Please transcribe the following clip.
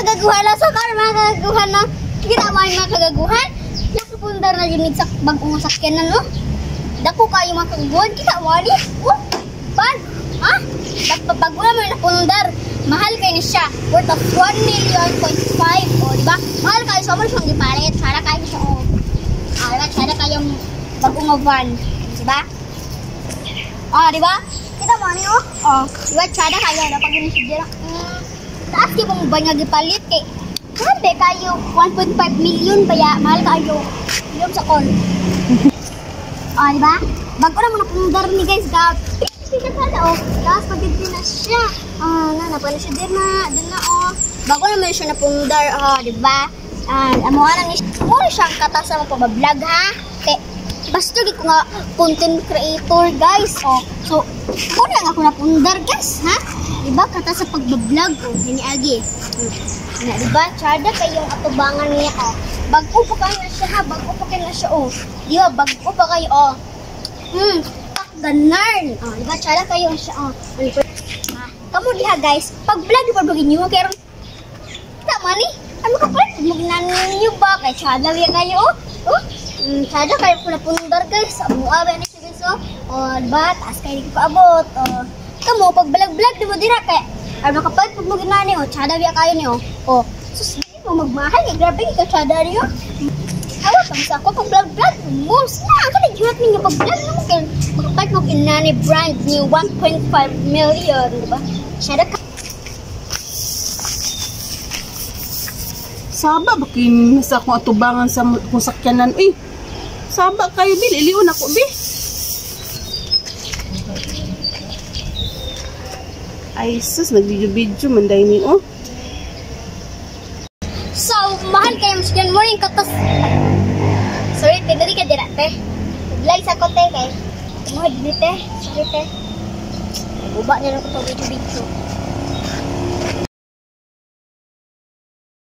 Kagaguhan na sa car, mga kagaguhan na. Kita mo mga kagaguhan. Nakapundar na yun sa bagong sakyanan, no? Dako kayo mga kagaguhan. Kita mo ni? Oh, ban? Ha? Bago naman napundar. Mahal kayo ni siya. Worth of 1.5 million. O, di ba? Mahal kayo. Sobrang siyang gipalit. Tsara kayo siya, oh. Ah, diba? Tsara kayong bagong van. Di ba? Ah, di ba? Kita mo ni, oh. Oh, di ba? Tsara kayo. Napag yun siya dira. Taas kayo pong ba nga gipalit kay grabe kayo, 1.5 million ba ya? Mahal kayo. Yung sa call. Oh, di ba? Bago na mo napundar ni guys, gab. Pika kada oh. Tapos pag na siya. Ah, na napala siya din na, din na oh. Bago naman siya napundar, oh, di ba? Ah, amo na ni mo siyang katasa mo pag-vlog ha. Kay basta gid ko nga content creator, guys. Oh, so mo lang ako napundar, guys, ha? Di ba kata sa pagba-vlog oh, agi. Na, di ba? Tsada kayong atubangan niya oh. Bag-o pa kayo na siya ha, bag-o pa kayo na siya oh. Di ba bag-o pa kayo oh. Ganarn. Oh, di ba? Tsada kayo siya oh. Ah, kamo diha guys, pag-vlog di pa bagin niyo kay ron. Tama ni. Ano ka pa? Magnan niyo ba kay tsada biya kayo oh. Oh, tsada kayo pula pundar guys. Amo ba ni siya guys oh. Oh, di ba? Taas kayo di ko paabot. Oh. Kamo pag vlog-vlog di mo dira kay ano ka pa pag maginani oh, tsada biya kayo ni oh. Oh, sus di mo magmahal kay grabe kay tsada niyo. Awa pa sa ako pag vlog-vlog mo. Sina ka naghirat ninyo pag vlog mo kay makapalit mo inani brand new 1.5 million, di ba? Tsada ka. Saba ba kin sa akong atubangan sa kung sakyanan uy. Saba kayo bil, ilion ako bi. Ay sus, nagvideo-video man dai ni oh. So, mahal kayo mas yan morning katas. Sorry, te, dali ka dira, te. Vlog sa ko, te, kay. Tumuhod ni, te. Sorry, te. Guba niya lang ko pag video-video.